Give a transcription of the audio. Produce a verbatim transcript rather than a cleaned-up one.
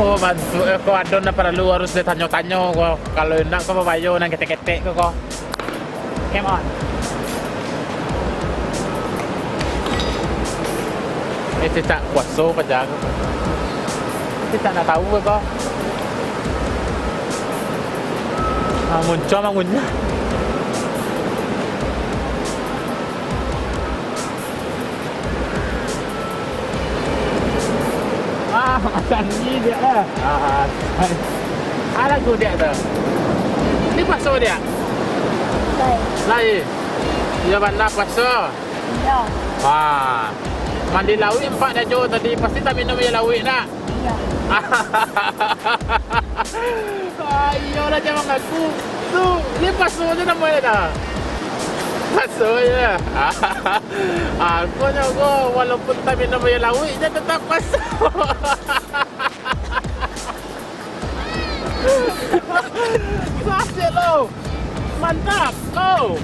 Oh, bantuak eh, ko ado nan paralu harus ditanyo-tanyo ko. Kalau indak ko babayo nan ketek-ketek ko, ko. Come on. Eh, cicak kuaso paja ko. Cicak nak tahu ko. Ah, muncuang bangunnya. Ah, macam ni dia lah. Ah, ah, lagu dia tu. Ni puaso dia? Lai. Lai. Iyo bana puaso. Iyo. Ah. Mandi lauik ampek dah jo tadi. Pasti taminum aia lauik nak? Iyo. Ah, iyolah, jangan ngaku. Tu, ni puaso je namonyo dah. Puaso je. Aku nyo ko, walaupun taminum aia lauik je tetap puaso. Sasik lo. Mantap lo.